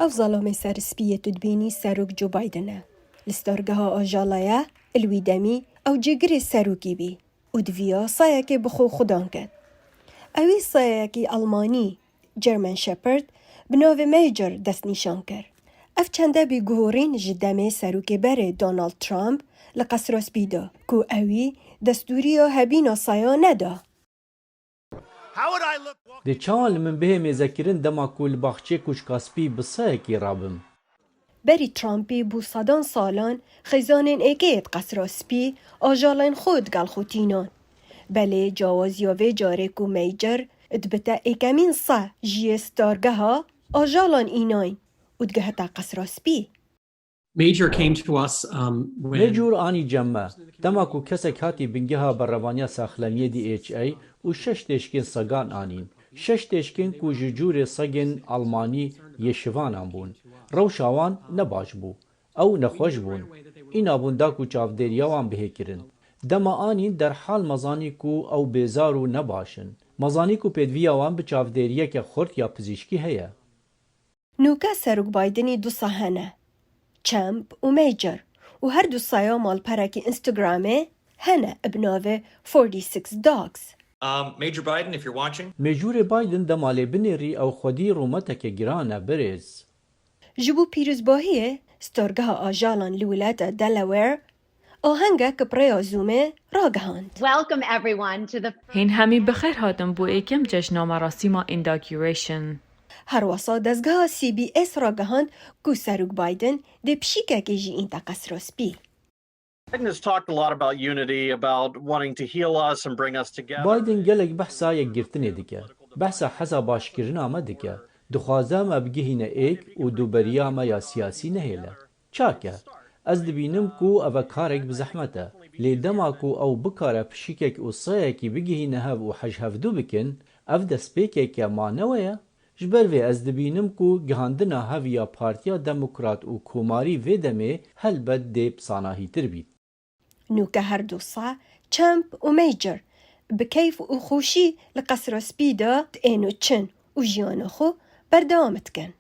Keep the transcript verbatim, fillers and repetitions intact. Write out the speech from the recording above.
Ev zalamê serspî yê tu dibînî serok Joe Biden e. Li stargeha ajala ye, li wî demî ew cêgirê serokî bî û di viya sayekê bi xwe xudan ket. Ewî sayekî Almanî, German Shepherd, bi navê Major destnîşan kir. Ev çende bî guhorîn ji demê serokê berê Donald Trump li Qesra Spî de, ku ewî destûriya hebîna saya neda. Dê çawan li min bihê mêzekirin dema ku li baxçê Kûçka Spî bi sayekî rabim? Berî Trumpî bû sedan salan xêzanên êkê yê di Qesra Spî ajalên xwe digel xwe tînan. Belê cawaziya vê carê ku Major dibite êkemîn se ji yê stargeha ajalan înayîn û digihite Qesra Spî. Major came to us um, when Mecûr anî cem me. Dema ku kesek hatî bingeha berevaniya saxlemiyê D H A û şeş têşkên segan anîn. Şeş têşkên ku ji cûrê segên Almanî yê şivanan bûn. Rewşa wan ne baş bû. Ew nexweş bûn. Îna bûn da ku çavdêriya wan bihê kirin. Dema anîn derhal me zanî ku ew bêzar û ne baş in. Me zanî ku pêdiviya wan bi çavdêriyeke xurt ya pizîşkî heye. Nûke Serok Bidenî du sa hene, Champ û Major, û her du saya malperekî Instagramê hene bi navê forty six Dogs. Um, Major Biden, if you're watching, Mecûrê Biden dema lê binêrî ew xwedî rûmeteke giran e, birêz. Ji bo pîrozbahiyê, stargeha ajalan li wilata Delaware ahengek bi rêya Zoomê ragihand. Welcome everyone to the Hîn hemî bi xêr hatin bo êkem cejna merasîma inauguration. Herwesa dezgeha C B S ragihand ku Serok Biden dê pişîkekê jî înte Qesra Spî. Biden has talked a lot about unity, about wanting to heal us and bring us together. Biden gelek behsa yekgirtinê dike. Behsa hesa başkirina me dike. Dixwaze me bigihîne êk û duberiya me ya siyasî nehêle. Çak e. Ez dibînim ku ev e karek bi zehmet e. Lê dema ku ew bikare pişikek û sayekî bigihîne hev û hejhevdu bikin, ev destpêkeke manewe ye. Ji ber vê ez dibînim ku gihandina hev ya Partiya Demokrat û Komarî vê demê helbet dê bi sanahîtir bît. Nûke her du sa Champ û Major bi keyf û xweşî li Qesra Spî de diên û çin û jiyana xwe berdewam dikin.